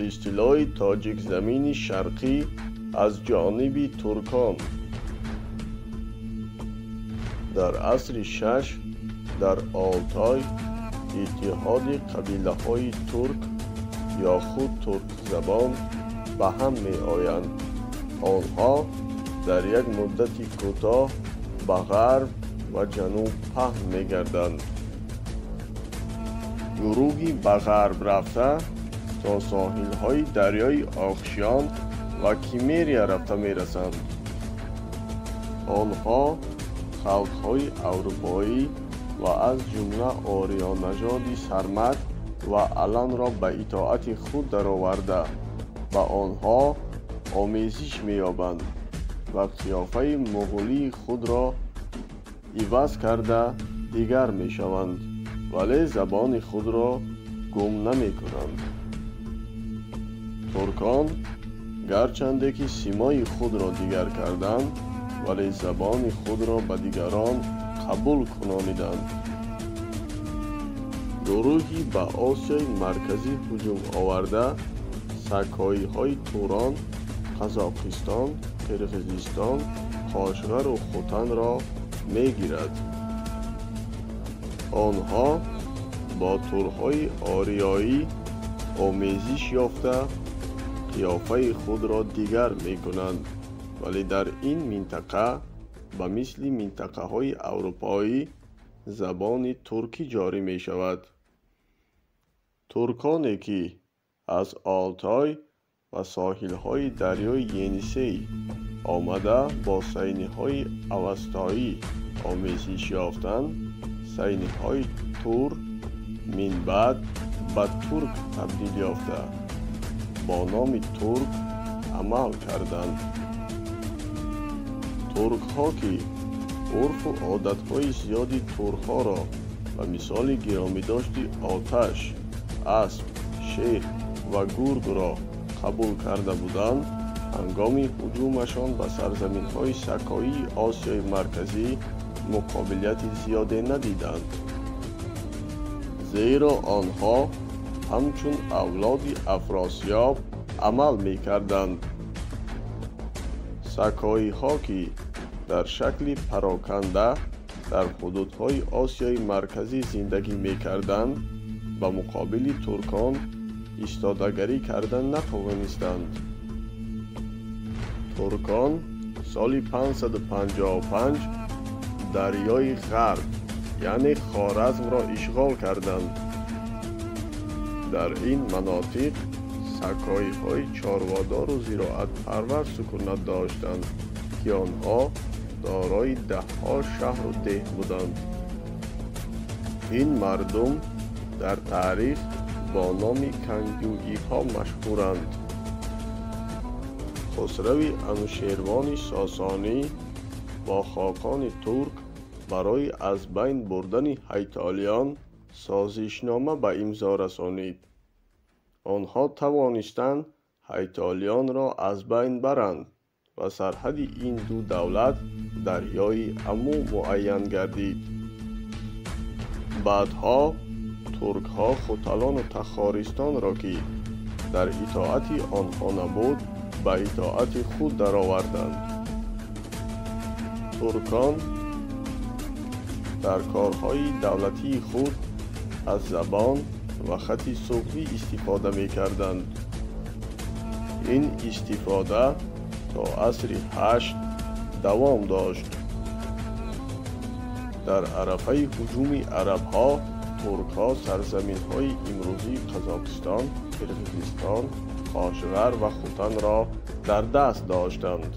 Истилои тоҷикзамини шарқӣ аз ҷониби туркон. Дар асри шаш дар Олтой иттиҳоди қабилаҳои турк ё худ туркзабон ба ҳам меоянд. Онҳо дар як муддати кӯтоҳ ба ғарб ва ҷануб паҳн мегарданд. Гурӯҳи ба ғарб рафта то соҳилҳои дарёи Оқшиён ва Кимерия рафта мерасанд. Онҳо халқҳои аврупоӣ ва аз ҷумла ориёнажоди сармат ва аланро ба итоати худ дароварда, ба онҳо омезиш меёбанд ва қиёфаи муғулии худро иваз карда дигар мешаванд, вале забони худро гум намекунанд. Туркон гарчанде ки симои худро дигар карданд, вале забони худро ба дигарон қабул кунониданд. Гурӯҳи ба Осиёи Марказӣ ҳуҷум оварда, сакоиҳои Турон, Қазоқистон, Қирғизистон, Қошғару Хутанро мегирад. Онҳо бо турҳои ориёӣ омезиш ёфта, қиёфаи худро дигар мекунанд, вале дар ин минтақа ба мисли минтақаҳои аврупоӣ забони туркӣ ҷорӣ мешавад. Турконе ки аз Олтой ва соҳилҳои дарёи Енисей омада бо сайниҳои авастоӣ омезиш ёфтанд, сайниҳои тур минбаъд ба турк табдил ёфта, бо номи турк амал карданд. Туркҳо ки урфу одатҳои зиёди турҳоро ба мисоли гиромидошти оташ, асп, шер ва гургро қабул карда буданд, ҳангоми ҳуҷумашон ба сарзаминҳои сакоии Осиёи Марказӣ муқобилияти зиёде надиданд, зеро онҳо ҳамчун авлоди Афросиёб амал мекарданд. Сакоиҳо ки дар шакли пароканда дар ҳудудҳои Осиёи Марказӣ зиндагӣ мекарданд, ба муқобили туркон истодагарӣ карда натавонистанд. Туркон соли 555 дарёи Ғарб, яъне Хоразмро ишғол карданд. Дар ин манотиқ сакоиҳои чорводору зироатпарвар сукунат доштанд, ки онҳо дорои даҳҳо шаҳру деҳ буданд. Ин мардум дар таърих бо номи кангюиҳо машҳуранд. Хусрави Анушервони Сосонӣ бо хоқони турк барои аз байн бурдани ҳайтолиён созишнома ба имзо расонид. Онҳо тавонистанд ҳайтолиёнро аз байн баранд ва сарҳади ин ду давлат дарёи Аму муайян гардид. Баъдҳо туркҳо Хуталону Тахористонро, ки дар итоати онҳо набуд, ба итоати худ дароварданд. Туркон дар корҳои давлатии худ аз забон ва хати суғдӣ истифода мекарданд. Ин истифода то асри ҳашт давом дошт. Дар арафаи ҳуҷуми арабҳо туркҳо сарзаминҳои имрӯзии Қазоқистон, Қирғизистон, Қошғар ва Хутанро дар даст доштанд.